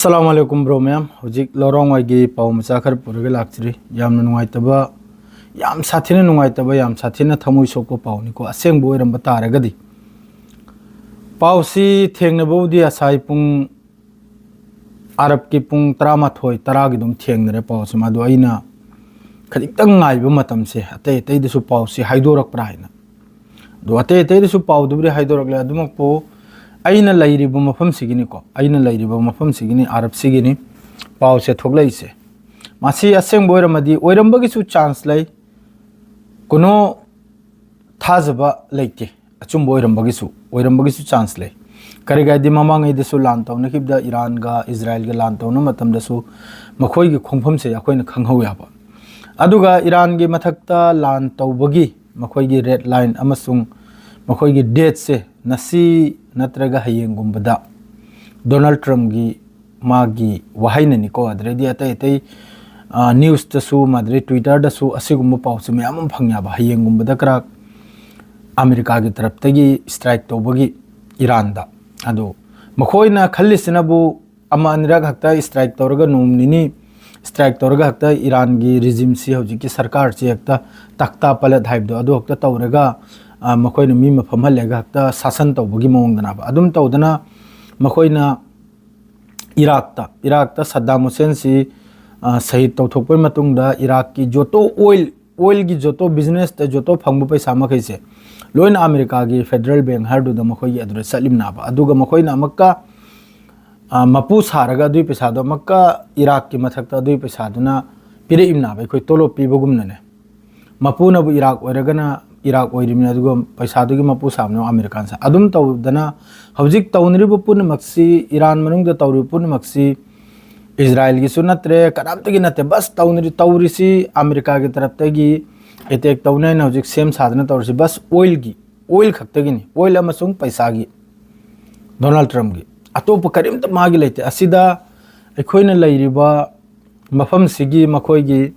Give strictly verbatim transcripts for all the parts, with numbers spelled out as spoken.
ꯑꯁꯂꯥꯃꯨ ꯑꯂꯥꯏꯀꯨꯝ bro ꯃꯌꯥꯝ꯫ ꯍꯧꯖꯤꯛ ꯂꯧꯔꯥꯡꯋꯥꯏꯒꯤ ꯄꯥꯎ ꯃꯆꯥ ꯈꯔ ꯄꯨꯔꯒ ꯂꯥꯛꯆꯔꯤ꯫ ꯌꯥꯝꯅ ꯅꯨꯡꯉꯥꯏꯇꯕ, ꯌꯥꯝ ꯁꯥꯊꯤꯅ ꯅꯨꯡꯉꯥꯏꯇꯕ, ꯌꯥꯝ ꯁꯥꯊꯤꯅ ꯊꯃꯣꯏ ꯁꯣꯛꯄ ꯄꯥꯎꯅꯤꯀꯣ꯫ ꯑꯁꯦꯡꯕ ꯑꯣꯏꯔꯝꯕ ꯇꯥꯔꯒꯗꯤ, ꯄꯥꯎꯁꯤ ꯊꯦꯡꯅꯕꯕꯨꯗꯤ ꯉꯁꯥꯏ ꯄꯨꯡ, ꯑꯔꯕꯀꯤ ꯄꯨꯡ ꯇꯔꯥꯃꯥꯊꯣꯏ, ꯇꯔꯥꯒꯤ ꯑꯗꯨꯝ ꯊꯦꯡꯅꯔꯦ ꯄꯥꯎꯁꯤ꯫ ꯃꯗꯨ ꯑꯩꯅ ꯈꯖꯤꯛꯇꯪ ꯉꯥꯏꯕ ꯃꯇꯝꯁꯦ, ꯑꯇꯩ ꯑꯇꯩꯗꯁꯨ ꯄꯥꯎꯁꯤ ꯍꯥꯏꯗꯣꯔꯛꯄ꯭ꯔꯥ ꯍꯥꯏꯅ꯫ ꯑꯗꯣ ꯑꯇꯩ ꯑꯇꯩꯗꯁꯨ ꯄꯥꯎꯗꯨꯕꯨꯗꯤ ꯍꯥꯏꯗꯣꯔꯛꯂꯦ, ꯑꯗꯨꯃꯛꯄꯨ ꯑꯩꯅ ꯂꯩꯔꯤꯕ ꯃꯐꯝꯁꯤꯒꯤꯅꯤꯀꯣ, ꯑꯩꯅ ꯂꯩꯔꯤꯕ ꯃꯐꯝꯁꯤꯒꯤꯅꯤ, ꯑꯔꯕꯁꯤꯒꯤꯅꯤ ꯄꯥꯎꯁꯦ ꯊꯣꯛꯂꯛꯏꯁꯦ꯫ ꯃꯁꯤ ꯑꯁꯦꯡꯕ ꯑꯣꯏꯔꯝꯃꯗꯤ, ꯑꯣꯏꯔꯝꯕꯒꯤꯁꯨ ꯆꯥꯟꯁ ꯂꯩ, ꯀꯩꯅꯣ, ꯊꯥꯖꯕ ꯂꯩꯇꯦ ꯑꯆꯨꯝꯕ ꯑꯣꯏꯔꯝꯕꯒꯤꯁꯨ, ꯑꯣꯏꯔꯝꯕꯒꯤꯁꯨ ꯆꯥꯟꯁ ꯂꯩ꯫ ꯀꯔꯤꯒꯤ ꯍꯥꯏꯗꯤ, ꯃꯃꯥꯡꯉꯩꯗꯁꯨ ꯂꯥꯟ ꯇꯧꯅꯈꯤꯕꯗ, ꯏꯔꯥꯟꯒ ꯏꯖꯔꯥꯏꯜꯒ ꯂꯥꯟ ꯇꯧꯅꯕ ꯃꯇꯝꯗꯁꯨ ꯃꯈꯣꯏꯒꯤ ꯈꯣꯡꯐꯝꯁꯦ ꯑꯩꯈꯣꯏꯅ ꯈꯪꯍꯧ ꯌꯥꯕ꯫ ꯑꯗꯨꯒ ꯏꯔꯥꯟꯒꯤ ꯃꯊꯛꯇ ꯂꯥꯟ ꯇꯧꯕꯒꯤ ꯃꯈꯣꯏꯒꯤ ꯔꯦꯗ ꯂꯥꯏꯟ ꯑꯃꯁꯨꯡ ꯃꯈꯣꯏꯒꯤ ꯗꯦꯠꯁꯦ ꯉꯁꯤ ꯅꯠꯇ꯭ꯔꯒ ꯍꯌꯦꯡꯒꯨꯝꯕꯗ ꯗꯣꯅꯥꯜꯗ ꯇ꯭ꯔꯝꯞꯒꯤ ꯃꯥꯒꯤ ꯋꯥꯍꯩꯅꯅꯤꯀꯣ꯫ ꯑꯗꯨꯗꯩꯗꯤ ꯑꯇꯩ ꯑꯇꯩ, ꯑ, ꯅ꯭ꯌꯨꯁꯇꯁꯨ, ꯃꯥꯗ꯭ꯔꯤ ꯇ꯭ꯋꯤꯇꯔꯗꯁꯨ ꯑꯁꯤꯒꯨꯝꯕ ꯄꯥꯎꯁꯦ ꯃꯌꯥꯝ ꯑꯃ ꯐꯪꯉꯦꯕ, ꯍꯌꯦꯡꯒꯨꯝꯕꯗ ꯈꯔ ꯑꯃꯦꯔꯤꯀꯥꯒꯤ ꯇꯔꯞꯇꯒꯤ ꯁ꯭ꯇ꯭ꯔꯥꯏꯛ ꯇꯧꯕꯒꯤ ꯏꯔꯥꯟꯗ꯫ ꯑꯗꯣ ꯃꯈꯣꯏꯅ ꯈꯜꯂꯤꯁꯤꯅꯕꯨ ꯑꯃ ꯑꯅꯤꯔꯛ ꯈꯛꯇ ꯁ꯭ꯇ꯭ꯔꯥꯏꯛ ꯇꯧꯔꯒ, ꯅꯣꯡ ꯅꯤꯅꯤ ꯁ꯭ꯇ꯭ꯔꯥꯏꯛ ꯇꯧꯔꯒ ꯈꯛꯇ ꯏꯔꯥꯟꯒꯤ ꯔꯤꯖꯤꯝꯁꯤ, ꯍꯧꯖꯤꯛꯀꯤ ꯁꯔꯀꯥꯔꯁꯤ ꯍꯦꯛꯇ ꯇꯛꯇꯥ ꯄꯂꯠ ꯍꯥꯏꯕꯗꯣ, ꯑꯗꯨ ꯍꯦꯛꯇ ꯇꯧꯔꯒ, ꯑ, ꯃꯈꯣꯏꯅ ꯃꯤ ꯃꯐꯝ ꯍꯜꯂꯒ ꯍꯦꯛꯇ ꯁꯥꯁꯟ ꯇꯧꯕꯒꯤ ꯃꯑꯣꯡꯗꯅꯦꯕ꯫ ꯑꯗꯨꯝ ꯇꯧꯗꯅ ꯃꯈꯣꯏꯅ ꯏꯔꯥꯛꯇ, ꯏꯔꯥꯛꯇ ꯁꯗꯥꯝ ꯍꯨꯁꯦꯟꯁꯤ, ꯑ, ꯁꯍꯤꯗ ꯇꯧꯊꯣꯛꯄꯒꯤ ꯃꯇꯨꯡꯗ ꯏꯔꯥꯛꯀꯤ ꯖꯣꯇꯣ ꯑꯣꯏꯜ, ꯑꯣꯏꯜꯒꯤ ꯖꯣꯇꯣ ꯕꯤꯖꯤꯅꯦꯁꯇ ꯖꯣꯇꯣ ꯐꯪꯕ ꯄꯩꯁꯥ ꯃꯈꯩꯁꯦ ꯂꯣꯏꯅ ꯑꯃꯦꯔꯤꯀꯥꯒꯤ ꯐꯦꯗꯔꯦꯜ ꯕꯦꯡꯛ ꯍꯥꯏꯔꯗꯨꯗ ꯃꯈꯣꯏꯒꯤ ꯑꯗꯨꯗ ꯆꯠꯂꯤꯝꯅꯥꯕ꯫ ꯑꯗꯨꯒ ꯃꯈꯣꯏꯅ ꯑꯃꯨꯛꯀ, ꯑ, ꯃꯄꯨ ꯁꯥꯔꯒ ꯑꯗꯨꯒꯤ ꯄꯩꯁꯥꯗꯣ ꯑꯃꯨꯛꯀ ꯏꯔꯥꯛꯀꯤ ꯃꯊꯛꯇ ꯑꯗꯨꯒꯤ ꯄꯩꯁꯥꯗꯨꯅ ꯄꯤꯔꯛꯏꯝꯅꯥꯕ, ꯑꯩꯈꯣꯏ ꯇꯣꯂꯣꯞ ꯄꯤꯕꯒꯨꯝꯅꯅꯦ꯫ ꯃꯄꯨꯅꯕꯨ ꯏꯔꯥꯛ ꯑꯣꯏꯔꯒꯅ ꯏꯔꯥꯛ ꯑꯣꯏꯔꯤꯕꯅꯤ, ꯑꯗꯨꯒ ꯄꯩꯁꯥꯗꯨꯒꯤ ꯃꯄꯨ ꯁꯥꯕꯅ ꯑꯃꯦꯔꯤꯀꯥꯟ ꯁꯥ-, ꯑꯗꯨꯝ ꯇꯧꯗꯅ ꯍꯧꯖꯤꯛ ꯇꯧꯅꯔꯤꯕ ꯄꯨꯝꯅꯃꯛꯁꯤ, ꯏꯔꯥꯟ ꯃꯅꯨꯡꯗ ꯇꯧꯔꯤꯕ ꯄꯨꯝꯅꯃꯛꯁꯤ ꯏꯖꯔꯥꯏꯜꯒꯤꯁꯨ ꯅꯠꯇ꯭ꯔꯦ, ꯀꯅꯥꯝꯇꯒꯤ ꯅꯠꯇꯦ꯫ ꯕꯁ ꯇꯧꯅꯔꯤ-, ꯇꯧꯔꯤꯁꯤ ꯑꯃꯦꯔꯤꯀꯥꯒꯤ ꯇꯔꯞꯇꯒꯤ ꯑꯦꯇꯦꯛ ꯇꯧꯅꯤ ꯍꯥꯏꯅ ꯍꯧꯖꯤꯛ ꯁꯦꯝ ꯁꯥꯗꯅ ꯇꯧꯔꯤꯁꯤ ꯕꯁ ꯑꯣꯏꯜꯒꯤ, ꯑꯣꯏꯜ ꯈꯛꯇꯒꯤꯅꯤ, ꯑꯣꯏꯜ ꯑꯃꯁꯨꯡ ꯄꯩꯁꯥꯒꯤ, ꯗꯣꯅꯥꯜꯗ ꯇ꯭ꯔꯝꯞꯀꯤ꯫ ꯑꯇꯣꯞꯄ ꯀꯔꯤꯝꯇ ꯃꯥꯒꯤ ꯂꯩꯇꯦ꯫ ꯑꯁꯤꯗ ꯑꯩꯈꯣꯏꯅ ꯂꯩꯔꯤꯕ ꯃꯐꯝꯁꯤꯒꯤ ꯃꯈꯣꯏꯒꯤ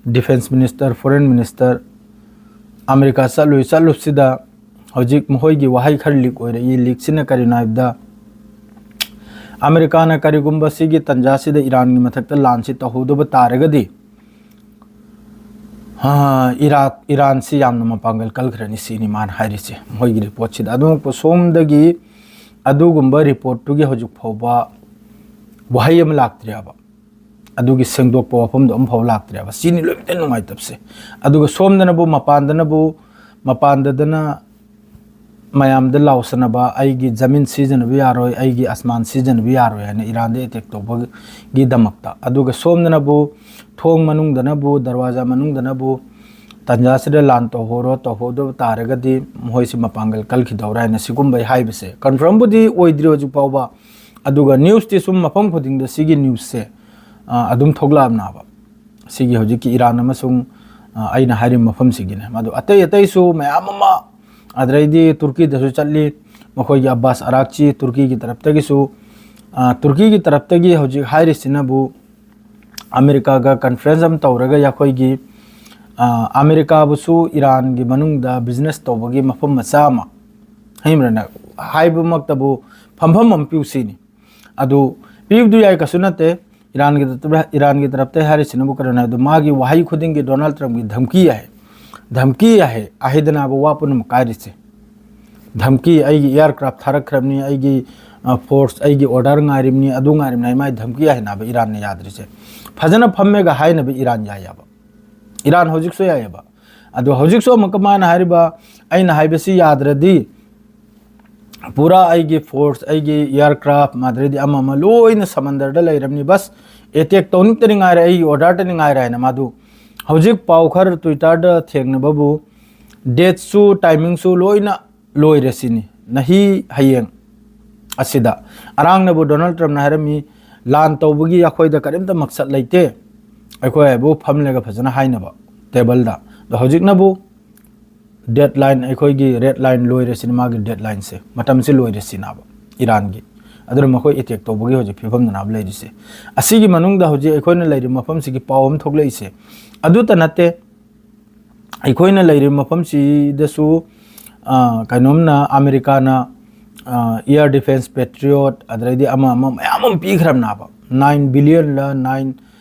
defence minister, foreign minister America ꯆꯠꯂꯨꯏ, ꯆꯠꯂꯨꯕꯁꯤꯗ ꯍꯧꯖꯤꯛ ꯃꯈꯣꯏꯒꯤ ꯋꯥꯍꯩ ꯈꯔ ꯂꯤꯛ ꯑꯣꯏꯔꯛꯏ꯫ ꯂꯤꯛꯁꯤꯅ ꯀꯔꯤꯅꯣ ꯍꯥꯏꯕꯗ, ꯑꯃꯦꯔꯤꯀꯥꯅ ꯀꯔꯤꯒꯨꯝꯕ ꯁꯤꯒꯤ ꯇꯥꯟꯖꯥꯁꯤꯗ ꯏꯔꯥꯟꯒꯤ ꯃꯊꯛꯇ ꯂꯥꯟꯁꯤ ꯇꯧꯍꯧꯗꯕ ꯇꯥꯔꯒꯗꯤ, ꯑꯥ, ꯏꯔꯥꯛ, ꯏꯔꯥꯟꯁꯤ ꯌꯥꯝꯅ ꯃꯄꯥꯡꯒꯜ ꯀꯜꯈ꯭ꯔꯅꯤ ꯁꯤꯅꯤ ꯃꯥꯅ ꯍꯥꯏꯔꯤꯁꯦ ꯃꯣꯏꯒꯤ ꯔꯤꯄꯣꯔꯠꯁꯤꯗ꯫ ꯑꯗꯨꯃꯛꯄꯨ ꯁꯣꯝꯗꯒꯤ ꯑꯗꯨꯒꯨꯝꯕ ꯔꯤꯄꯣꯔꯠꯇꯨꯒꯤ ꯍꯧꯖꯤꯛ ꯐꯥꯎꯕ ꯋꯥꯍꯩ ꯑꯃ ꯂꯥꯛꯇ꯭ꯔꯤ ꯍꯥꯏꯕ꯫ ꯑꯗꯨꯒꯤ ꯁꯦꯡꯗꯣꯛꯄ ꯋꯥꯐꯝꯗꯣ ꯑꯃꯐꯥꯎ ꯂꯥꯛꯇ꯭ꯔꯦꯕ꯫ ꯁꯤꯅꯤ ꯂꯣꯏꯅꯃꯛꯇ ꯅꯨꯡꯉꯥꯏꯇꯕꯁꯦ꯫ ꯑꯗꯨꯒ ꯁꯣꯝꯗꯅꯕꯨ ꯃꯄꯥꯟꯗꯅꯕꯨ, ꯃꯄꯥꯟꯗꯗꯅ ꯃꯌꯥꯝꯗ ꯂꯥꯎꯁꯟꯅꯕ, "ꯑꯩꯒꯤ ꯖꯃꯤꯟ ꯁꯤꯖꯤꯟꯅꯕ ꯌꯥꯔꯣꯏ, ꯑꯩꯒꯤ ꯑꯁꯃꯥꯟ ꯁꯤꯖꯤꯟꯅꯕ ꯌꯥꯔꯣꯏ" ꯍꯥꯏꯅ ꯏꯔꯥꯟꯗ ꯑꯦꯇꯦꯛ ꯇꯧꯕꯒꯤꯗꯃꯛꯇ꯫ ꯑꯗꯨꯒ ꯁꯣꯝꯗꯅꯕꯨ ꯊꯣꯡ ꯃꯅꯨꯡꯗꯅꯕꯨ, ꯗꯔꯋꯥꯖꯥ ꯃꯅꯨꯡꯗꯅꯕꯨ, "ꯇꯟꯖꯥꯁꯤꯗ ꯂꯥꯟ ꯇꯧꯍꯧꯔꯣ, ꯇꯧꯍꯧꯗꯕ ꯇꯥꯔꯒꯗꯤ ꯃꯈꯣꯏꯁꯤ ꯃꯄꯥꯡꯒꯜ ꯀꯜꯈꯤꯗꯧꯔꯦ" ꯍꯥꯏꯅ ꯁꯤꯒꯨꯝꯕ ꯍꯥꯏꯕꯁꯦ ꯀꯟꯐꯥꯔꯝꯕꯨꯗꯤ ꯑꯣꯏꯗ꯭ꯔꯤ ꯍꯧꯖꯤꯛ ꯐꯥꯎꯕ꯫ ꯑꯗꯨꯒ ꯅ꯭ꯌꯨꯁꯇꯤ ꯁꯨꯝ ꯃꯐꯝ ꯈꯨꯗꯤꯡꯗ ꯁꯤꯒꯤ ꯅ꯭ꯌꯨꯁꯁꯦ, ꯑ, ꯑꯗꯨꯝ ꯊꯣꯛꯂꯛꯑꯕꯅꯦꯕ꯫ ꯁꯤꯒꯤ ꯍꯧꯖꯤꯛꯀꯤ ꯏꯔꯥꯟ ꯑꯃꯁꯨꯡ, ꯑ, ꯑꯩꯅ ꯍꯥꯏꯔꯤꯕ ꯃꯐꯝꯁꯤꯒꯤꯅꯦ꯫ ꯃꯗꯨ ꯑꯇꯩ ꯑꯇꯩꯁꯨ ꯃꯌꯥꯝ ꯑꯃ, ꯑꯗꯩꯗꯤ ꯇꯨꯔꯀꯤꯗꯁꯨ ꯆꯠꯂꯤ꯫ ꯃꯈꯣꯏꯒꯤ ꯑꯕꯥꯁ ꯑꯔꯥꯛꯆꯤ ꯇꯨꯔꯀꯤꯒꯤ ꯇꯔꯞꯇꯒꯤꯁꯨ, ꯑ, ꯇꯨꯔꯀꯤꯒꯤ ꯇꯔꯞꯇꯒꯤ ꯍꯧꯖꯤꯛ ꯍꯥꯏꯔꯤꯁꯤꯅꯕꯨ ꯑꯃꯦꯔꯤꯀꯥꯒ ꯀꯟꯐ꯭ꯔꯦꯟꯁ ꯑꯃ ꯇꯧꯔꯒ ꯑꯩꯈꯣꯏꯒꯤ, ꯑ, ꯑꯃꯦꯔꯤꯀꯥꯕꯨꯁꯨ ꯏꯔꯥꯟꯒꯤ ꯃꯅꯨꯡꯗ ꯕꯤꯖꯤꯅꯦꯁ ꯇꯧꯕꯒꯤ ꯃꯐꯝ ꯃꯆꯥ ꯑꯃ, ꯍꯩꯃꯔꯅ ꯍꯥꯏꯕꯃꯛꯇꯕꯨ ꯐꯝꯐꯝ ꯑꯃ ꯄꯤꯌꯨ ꯁꯤꯅꯤ꯫ ꯑꯗꯨ ꯄꯤꯕꯗꯨ ꯌꯥꯏ, ꯀꯩꯁꯨ ꯅꯠꯇꯦ꯫ ꯏꯔꯥꯟꯒꯤ ꯇꯔꯞ-, ꯏꯔꯥꯟꯒꯤ ꯇꯔꯞꯇ ꯍꯥꯏꯔꯤꯁꯤꯅꯕꯨ ꯀꯔꯤꯅꯣ ꯍꯥꯏꯕꯗ ꯃꯥꯒꯤ ꯋꯥꯍꯩ ꯈꯨꯗꯤꯡꯒꯤ ꯗꯣꯅꯥꯜꯗ ꯇ꯭ꯔꯝꯞꯀꯤ ꯙꯝꯀꯤ ꯍꯥꯏ, ꯙꯝꯀꯤ ꯍꯥꯏ, ꯑꯍꯦꯗꯅꯥꯕꯨ ꯋꯥ ꯄꯨꯝꯅꯃꯛ ꯀꯥꯏꯔꯤꯁꯦ꯫ ꯙꯝꯀꯤ, "ꯑꯩꯒꯤ ꯑꯦꯌꯥꯔꯀ꯭ꯔꯥꯐ ꯊꯥꯔꯛꯈ꯭ꯔꯕꯅꯤ, ꯑꯩꯒꯤ, ꯑ, ꯐꯣꯔꯁ, ꯑꯩꯒꯤ ꯑꯣꯔꯗꯔ ꯉꯥꯏꯔꯤꯕꯅꯤ, ꯑꯗꯨ ꯉꯥꯏꯔꯤꯕꯅꯤ" ꯍꯥꯏ ꯃꯥꯏ ꯙꯝꯀꯤ ꯍꯥꯏꯅꯕ ꯏꯔꯥꯟꯅ ꯌꯥꯗ꯭ꯔꯤꯁꯦ꯫ ꯐꯖꯅ ꯐꯝꯃꯦꯒ ꯍꯥꯏꯅꯕ ꯏꯔꯥꯟ ꯌꯥꯏꯑꯕ꯫ ꯏꯔꯥꯟ ꯍꯧꯖꯤꯛꯁꯨ ꯌꯥꯏꯑꯕ꯫ ꯑꯗꯣ ꯍꯧꯖꯤꯛꯁꯨ ꯑꯃꯨꯛꯀ ꯃꯥꯅ ꯍꯥꯏꯔꯤꯕ, "ꯑꯩꯅ ꯍꯥꯏꯕꯁꯤ ꯌꯥꯗ꯭ꯔꯗꯤ ꯄꯨꯔꯥ ꯑꯩꯒꯤ ꯐꯣꯔꯁ, ꯑꯩꯒꯤ ꯑꯦꯌꯥꯔꯀ꯭ꯔꯥꯐ, ꯃꯥꯗ꯭ꯔꯗꯤ ꯑꯃ ꯑꯃ ꯂꯣꯏꯅ ꯁꯃꯟꯗꯔꯗ ꯂꯩꯔꯕꯅꯤ, ꯕꯁ ꯑꯦꯇꯦꯛ ꯇꯧꯅꯤꯡꯇꯅꯤ ꯉꯥꯏꯔꯦ, ꯑꯩꯒꯤ ꯑꯣꯔꯗꯔꯇꯅꯤ ꯉꯥꯏꯔꯦ" ꯍꯥꯏꯅ ꯃꯥꯗꯨ ꯍꯧꯖꯤꯛ ꯄꯥꯎ ꯈꯔ ꯇ꯭ꯋꯤꯇꯔꯗ ꯊꯦꯡꯅꯕꯕꯨ ꯗꯦꯠꯁꯨ ꯇꯥꯏꯃꯤꯡꯁꯨ ꯂꯣꯏꯅ ꯂꯣꯏꯔꯦ ꯁꯤꯅꯤ꯫ ꯅꯍꯤ ꯍꯌꯦꯡ ꯑꯁꯤꯗ ꯑꯔꯥꯡꯅꯕꯨ ꯗꯣꯅꯥꯜꯗ ꯇ꯭ꯔꯝꯞꯅ ꯍꯥꯏꯔꯝꯃꯤ, "ꯂꯥꯟ ꯇꯧꯕꯒꯤ ꯑꯩꯈꯣꯏꯗ ꯀꯔꯤꯝꯇ ꯃꯛꯁꯠ ꯂꯩꯇꯦ, ꯑꯩꯈꯣꯏ ꯍꯥꯏꯕꯨ ꯐꯝꯂꯒ ꯐꯖꯅ ꯍꯥꯏꯅꯕ ꯇꯦꯕꯜꯗ"꯫ ꯑꯗꯣ ꯍꯧꯖꯤꯛꯅꯕꯨ ꯗꯦꯠ ꯂꯥꯏꯟ, ꯑꯩꯈꯣꯏꯒꯤ ꯔꯦꯠ ꯂꯥꯏꯟ ꯂꯣꯏꯔꯦ ꯁꯤꯅꯤ, ꯃꯥꯒꯤ ꯗꯦꯠ ꯂꯥꯏꯟꯁꯦ, ꯃꯇꯝꯁꯦ ꯂꯣꯏꯔꯦ ꯁꯤꯅꯕ ꯏꯔꯥꯟꯒꯤ꯫ ꯑꯗꯨꯅ ꯃꯈꯣꯏ ꯑꯦꯇꯦꯛ ꯇꯧꯕꯒꯤ ꯍꯧꯖꯤꯛ ꯐꯤꯕꯝꯗꯅꯕ ꯂꯩꯔꯤꯁꯦ꯫ ꯑꯁꯤꯒꯤ ꯃꯅꯨꯡꯗ ꯍꯧꯖꯤꯛ ꯑꯩꯈꯣꯏꯅ ꯂꯩꯔꯤꯕ ꯃꯐꯝꯁꯤꯒꯤ ꯄꯥꯎ ꯑꯃ ꯊꯣꯛꯂꯛꯏꯁꯦ ꯑꯗꯨꯇ ꯅꯠꯇꯦ, ꯑꯩꯈꯣꯏꯅ ꯂꯩꯔꯤꯕ ꯃꯐꯝꯁꯤꯗꯁꯨ, ꯑ, ꯀꯩꯅꯣꯝꯅ ꯑꯃꯦꯔꯤꯀꯥꯅ ꯑ, air defense Patriot, ꯑꯗꯩꯗꯤ ꯑꯃ ꯑꯃ ꯃꯌꯥꯝ ꯑꯃ ꯄꯤꯈ꯭ꯔꯕꯅꯦꯕ꯫ Nine billion ꯂ nine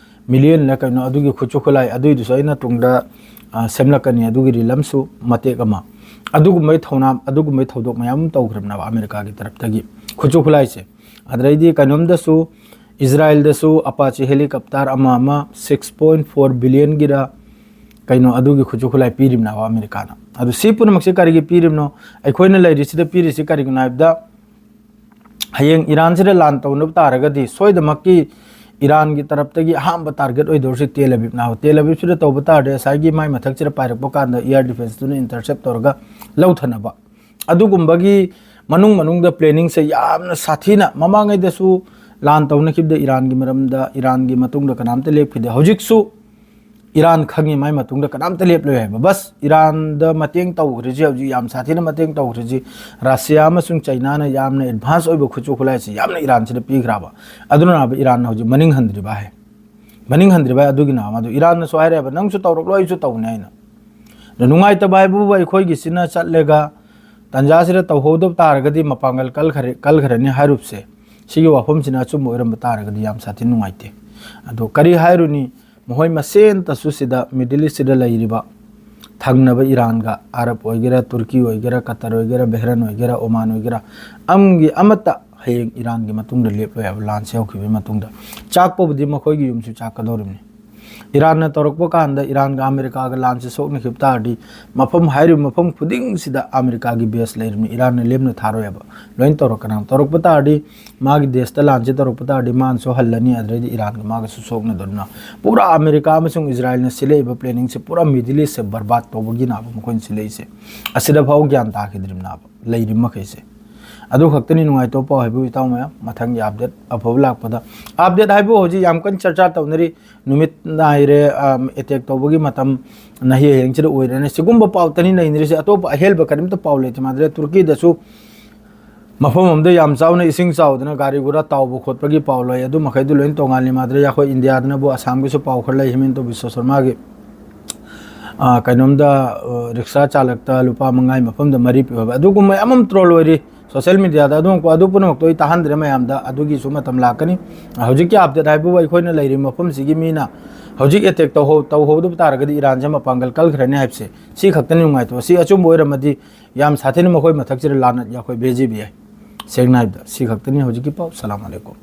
million ꯂ ꯀꯩꯅꯣ ꯑꯗꯨꯒꯤ ꯈꯨꯠꯁꯨ ꯈꯨꯠꯂꯥꯏ ꯑꯗꯨꯏꯗꯨꯁꯨ ꯑꯩꯅ ꯇꯨꯡꯗ, ꯑ, ꯁꯦꯝꯂꯛꯀꯅꯤ꯫ ꯑꯗꯨꯒꯤ reel ꯑꯃꯁꯨ ꯃꯇꯦꯛ ꯑꯃ꯫ ꯑꯗꯨꯒꯨꯝꯕꯒꯤ ꯊꯧꯅꯥ, ꯑꯗꯨꯒꯨꯝꯕꯒꯤ ꯊꯧꯗꯣꯛ ꯃꯌꯥꯝ ꯑꯃ ꯇꯧꯈ꯭ꯔꯕꯅꯦꯕ ꯑꯃꯦꯔꯤꯀꯥꯒꯤ ꯇꯔꯞꯇꯒꯤ ꯈꯨꯠꯁꯨ ꯈꯨꯠꯂꯥꯏꯁꯦ꯫ ꯑꯗꯩꯗꯤ ꯀꯩꯅꯣꯝꯗꯁꯨ, ꯏꯖꯔꯥꯏꯜꯗꯁꯨ Apache helicopter ꯑꯃ ꯑꯃ six point four billion Gir ꯀꯩꯅꯣ ꯑꯗꯨꯒꯤ ꯈꯨꯠꯁꯨ ꯈꯨꯠꯂꯥꯏ ꯄꯤꯔꯤꯕꯅꯦꯕ ꯑꯃꯦꯔꯤꯀꯥꯅ꯫ ꯑꯗꯨ ꯁꯤ ꯄꯨꯝꯅꯃꯛꯁꯦ ꯀꯔꯤꯒꯤ ꯄꯤꯔꯤꯕꯅꯣ? ꯑꯩꯈꯣꯏꯅ ꯂꯩꯔꯤꯁꯤꯗ ꯄꯤꯔꯤꯁꯤ ꯀꯔꯤꯒꯤꯅꯣ ꯍꯥꯏꯕꯗ, ꯍꯌꯦꯡ ꯏꯔꯥꯟꯁꯤꯗ ꯂꯥꯟ ꯇꯧꯅꯕ ꯇꯥꯔꯒꯗꯤ ꯁꯣꯏꯗꯃꯛꯀꯤ ꯏꯔꯥꯟꯒꯤ ꯇꯔꯞꯇꯒꯤ ꯑꯍꯥꯟꯕ target ꯑꯣꯏꯗꯧꯔꯤꯁꯤ ꯇꯦꯜ ꯑꯕꯤꯕꯅꯦꯕ꯫ ꯇꯦꯜ ꯑꯕꯤꯕꯁꯤꯗ ꯇꯧꯕ ꯇꯥꯔꯗꯤ ꯉꯁꯥꯏꯒꯤ ꯃꯥꯏ ꯃꯊꯛꯁꯤꯗ ꯄꯥꯏꯔꯛꯄ ꯀꯥꯟꯗ air defense ꯇꯨꯅ intercept ꯇꯧꯔꯒ ꯂꯧꯊꯅꯕ꯫ ꯑꯗꯨꯒꯨꯝꯕꯒꯤ ꯃꯅꯨꯡ ꯃꯅꯨꯡꯗ planning ꯁꯦ ꯌꯥꯝꯅ ꯁꯥꯊꯤꯅ, ꯃꯃꯥꯡꯉꯩꯗꯁꯨ ꯂꯥꯟ ꯇꯧꯅꯈꯤꯕꯗ ꯏꯔꯥꯟꯒꯤ ꯃꯔꯝꯗ, ꯏꯔꯥꯟꯒꯤ ꯃꯇꯨꯡꯗ ꯀꯅꯥꯝꯇ ꯂꯦꯞꯈꯤꯗꯦ꯫ ꯍꯧꯖꯤꯛꯁꯨ ꯏꯔꯥꯟ ꯈꯪꯉꯤ ꯃꯥꯏ ꯃꯇꯨꯡꯗ ꯀꯅꯥꯝꯇ ꯂꯦꯞꯂꯣꯏ ꯍꯥꯏꯕ꯫ ꯕꯁ ꯏꯔꯥꯟꯗ ꯃꯇꯦꯡ ꯇꯧꯈ꯭ꯔꯤꯁꯤ, ꯍꯧꯖꯤꯛ ꯌꯥꯝ ꯁꯥꯊꯤꯅ ꯃꯇꯦꯡ ꯇꯧꯈ꯭ꯔꯤꯁꯤ ꯔꯁꯤꯌꯥ ꯑꯃꯁꯨꯡ ꯆꯩꯅꯥꯅ ꯌꯥꯝꯅ advance ꯑꯣꯏꯕ ꯈꯨꯠꯁꯨ ꯈꯨꯠꯂꯥꯏꯁꯤ ꯌꯥꯝꯅ ꯏꯔꯥꯟꯁꯤꯗ ꯄꯤꯈ꯭ꯔꯕ꯫ ꯑꯗꯨꯅꯕ ꯏꯔꯥꯟꯅ ꯍꯧꯖꯤꯛ ꯃꯅꯤꯡ ꯍꯟꯗ꯭ꯔꯤꯕ ꯍꯥꯏ꯫ ꯃꯅꯤꯡ ꯍꯟꯗ꯭ꯔꯤꯕ ꯍꯥꯏ꯫ ꯑꯗꯨꯒꯤꯅ ꯃꯗꯨ ꯏꯔꯥꯟꯅꯁꯨ ꯍꯥꯏꯔꯦꯕ, "ꯅꯪꯁꯨ ꯇꯧꯔꯛꯂꯣ, ꯑꯩꯁꯨ ꯇꯧꯅꯤ" ꯍꯥꯏꯅ꯫ ꯑꯗꯣ ꯅꯨꯡꯉꯥꯏꯇꯕ ꯍꯥꯏꯕꯕꯨ ꯑꯩꯈꯣꯏꯒꯤꯁꯤꯅ ꯆꯠꯂꯒ ꯇꯟꯖꯥꯁꯤꯗ ꯇꯧꯍꯧꯗꯕ ꯇꯥꯔꯒꯗꯤ ꯃꯄꯥꯡꯒꯜ ꯀꯜꯈꯔꯦ-, ꯀꯜꯈ꯭ꯔꯅꯤ ꯍꯥꯏꯔꯨꯕꯁꯦ꯫ ꯁꯤꯒꯤ ꯋꯥꯐꯝꯁꯤꯅ ꯑꯆꯨꯝꯕ ꯑꯣꯏꯔꯝꯕ ꯇꯥꯔꯒꯗꯤ ꯌꯥꯝ ꯁꯥꯊꯤꯅ ꯅꯨꯡꯉꯥꯏꯇꯦ꯫ ꯑꯗꯣ ꯀꯔꯤ ꯍꯥꯏꯔꯨꯅꯤ, ꯃꯈꯣꯏ ꯃꯁꯦꯟꯇꯁꯨ ꯁꯤꯗ Middle East ꯁꯤꯗ ꯂꯩꯔꯤꯕ ꯊꯪꯅꯕ ꯏꯔꯥꯟꯒ, ꯑꯔꯕ ꯑꯣꯏꯒꯦꯔꯥ, ꯇꯨꯔꯀꯤ ꯑꯣꯏꯒꯦꯔꯥ, ꯀꯇꯔ ꯑꯣꯏꯒꯦꯔꯥ, ꯕꯦꯍꯔꯟ ꯑꯣꯏꯒꯦꯔꯥ, ꯑꯣꯃꯥꯟ ꯑꯣꯏꯒꯦꯔꯥ, ꯑꯃꯒꯤ ꯑꯃꯠꯇ ꯍꯌꯦꯡ ꯏꯔꯥꯟꯒꯤ ꯃꯇꯨꯡꯗ ꯂꯦꯞꯂꯣꯏ ꯍꯥꯏꯕ, ꯂꯥꯟꯁꯦ ꯍꯧꯈꯤꯕꯒꯤ ꯃꯇꯨꯡꯗ꯫ ꯆꯥꯛꯄꯕꯨꯗꯤ ꯃꯈꯣꯏꯒꯤ ꯌꯨꯝꯁꯨ ꯆꯥꯛꯀꯗꯧꯔꯤꯕꯅꯤ꯫ ꯏꯔꯥꯟꯅ ꯇꯧꯔꯛꯄ ꯀꯥꯟꯗ ꯏꯔꯥꯟꯒ ꯑꯃꯦꯔꯤꯀꯥꯒ ꯂꯥꯟꯁꯦ ꯁꯣꯛꯅꯈꯤꯕ ꯇꯥꯔꯗꯤ, ꯃꯐꯝ, ꯍꯥꯏꯔꯤꯕ ꯃꯐꯝ ꯈꯨꯗꯤꯡꯁꯤꯗ ꯑꯃꯦꯔꯤꯀꯥꯒꯤ base ꯂꯩꯔꯤꯕꯅꯤ꯫ ꯏꯔꯥꯟꯅ ꯂꯦꯝꯅ ꯊꯥꯔꯣꯏ ꯍꯥꯏꯕ꯫ ꯂꯣꯏꯅ ꯇꯧꯔꯛꯀꯅꯤ꯫ ꯇꯧꯔꯛꯄ ꯇꯥꯔꯗꯤ ꯃꯥꯒꯤ ꯗꯦꯁꯇ ꯂꯥꯟꯁꯦ ꯇꯧꯔꯛꯄ ꯇꯥꯔꯗꯤ ꯃꯥꯅꯁꯨ ꯍꯜꯂꯅꯤ, ꯑꯗꯨꯗꯩꯗꯤ ꯏꯔꯥꯟꯒ ꯃꯥꯒꯁꯨ ꯁꯣꯛꯅꯗꯧꯔꯤꯕꯅ꯫ ꯄꯨꯔꯥ ꯑꯃꯦꯔꯤꯀꯥ ꯑꯃꯁꯨꯡ ꯏꯖꯔꯥꯏꯜꯅ ꯁꯤꯜꯂꯛꯏꯕ planning ꯁꯦ ꯄꯨꯔꯥ Middle East ꯁꯦ ꯕꯔꯕꯥꯗ ꯇꯧꯕꯒꯤꯅꯦꯕ ꯃꯈꯣꯏꯅ ꯁꯤꯜꯂꯛꯏꯁꯦ꯫ ꯑꯁꯤꯗ ꯐꯥꯎ ꯒ꯭ꯌꯥꯟ ꯇꯥꯈꯤꯗ꯭ꯔꯤꯕꯅꯦꯕ ꯂꯩꯔꯤꯕ ꯃꯈꯩꯁꯦ꯫ ꯑꯗꯨ ꯈꯛꯇꯅꯤ ꯅꯨꯡꯉꯥꯏꯇꯕ ꯄꯥꯎ ꯍꯥꯏꯕꯨ, ꯏꯇꯥꯎ ꯃꯌꯥꯝ꯫ ꯃꯊꯪꯒꯤ update ꯑꯐꯕ ꯂꯥꯛꯄꯗ, update ꯍꯥꯏꯕꯨ ꯍꯧꯖꯤꯛ ꯌꯥꯝ ꯀꯟꯅ ꯆꯔꯆꯥ ꯇꯧꯅꯔꯤ꯫ ꯅꯨꯃꯤꯠ ꯅꯥꯏꯔꯦ, ꯑꯝ, attack ꯇꯧꯕꯒꯤ ꯃꯇꯝ ꯅꯍꯤ ꯍꯌꯦꯡꯁꯤꯗ ꯑꯣꯏꯔꯦꯅꯦ꯫ ꯁꯤꯒꯨꯝꯕ ꯄꯥꯎꯇꯅꯤ ꯅꯩꯅꯔꯤꯁꯦ꯫ ꯑꯇꯣꯞꯄ ꯑꯍꯦꯟꯕ ꯀꯔꯤꯝꯇ ꯄꯥꯎ ꯂꯩꯇꯦ꯫ ꯃꯥꯗ꯭ꯔꯦ ꯇꯨꯔꯀꯤꯗꯁꯨ ꯃꯐꯝ ꯑꯃꯗ ꯌꯥꯝ ꯆꯥꯎꯅ ꯏꯁꯤꯡ ꯆꯥꯎꯗꯅ ꯒꯥꯔꯤ ꯒꯨꯔꯥ ꯇꯥꯎꯕ ꯈꯣꯠꯄꯒꯤ ꯄꯥꯎ ꯂꯩ꯫ ꯑꯗꯨ ꯃꯈꯩꯗꯨ ꯂꯣꯏꯅ ꯇꯣꯉꯥꯜꯂꯤ꯫ ꯃꯥꯗ꯭ꯔꯦ ꯑꯩꯈꯣꯏ ꯏꯟꯗꯤꯌꯥꯗꯅꯕꯨ ꯑꯁꯥꯝꯒꯤꯁꯨ ꯄꯥꯎ ꯈꯔ ꯂꯩ, ꯍꯤꯃꯦꯟꯇ ꯕꯤꯁ꯭ꯋ ꯁꯔꯃꯥꯒꯤ꯫ ꯑ, ꯀꯩꯅꯣꯝꯗ, ꯑ, ꯔꯤꯛꯁꯥ ꯆꯥꯂꯛꯇ ꯂꯨꯄꯥ ꯃꯉꯥꯒꯤ ꯃꯐꯝꯗ ꯃꯔꯤ ꯄꯤꯌꯨ ꯍꯥꯏꯕ꯫ ꯑꯗꯨꯒꯨꯝꯕ ꯃꯌꯥꯝ ꯑꯃ ꯇ꯭ꯔꯣꯜ ꯑꯣꯏꯔꯤ꯫ ꯁꯣꯁꯤꯌꯦꯜ ꯃꯦꯗꯤꯌꯥꯗ ꯑꯗꯨ ꯑꯗꯨ ꯄꯨꯝꯅꯃꯛꯇꯣ ꯑꯩ ꯇꯥꯍꯟꯗ꯭ꯔꯦ ꯃꯌꯥꯝꯗ꯫ ꯑꯗꯨꯒꯤꯁꯨ ꯃꯇꯝ ꯂꯥꯛꯀꯅꯤ꯫ ꯍꯧꯖꯤꯛꯀꯤ ꯑꯞꯗꯦꯠ ꯍꯥꯏꯕꯕꯨ ꯑꯩꯈꯣꯏꯅ ꯂꯩꯔꯤꯕ ꯃꯐꯝꯁꯤꯒꯤ ꯃꯤꯅ ꯍꯧꯖꯤꯛ ꯑꯦꯇꯦꯛ ꯇꯧꯍꯧ ꯇꯧꯍꯧꯗꯕ ꯇꯥꯔꯒꯗꯤ ꯏꯔꯥꯟꯁꯦ ꯃꯄꯥꯡꯒꯜ ꯀꯜꯈ꯭ꯔꯅꯤ ꯍꯥꯏꯕꯁꯦ, ꯁꯤ ꯈꯛꯇꯅꯤ ꯅꯨꯡꯉꯥꯏꯇꯕ꯫ ꯁꯤ ꯑꯆꯨꯝꯕ ꯑꯣꯏꯔꯝꯃꯗꯤ ꯌꯥꯝ ꯁꯥꯊꯤꯅ ꯃꯈꯣꯏ ꯃꯊꯛꯁꯤꯗ ꯂꯥꯟꯅ ꯑꯩꯈꯣꯏ ꯚꯦꯖꯤꯕ ꯌꯥꯏ꯫ ꯁꯦꯡꯅ ꯍꯥꯏꯕꯗ ꯁꯤ ꯈꯛꯇꯅꯤ ꯍꯧꯖꯤꯛꯀꯤ ꯄꯥꯎ꯫ ꯁꯂꯥꯝ ꯑꯂꯩꯀꯨꯝ꯫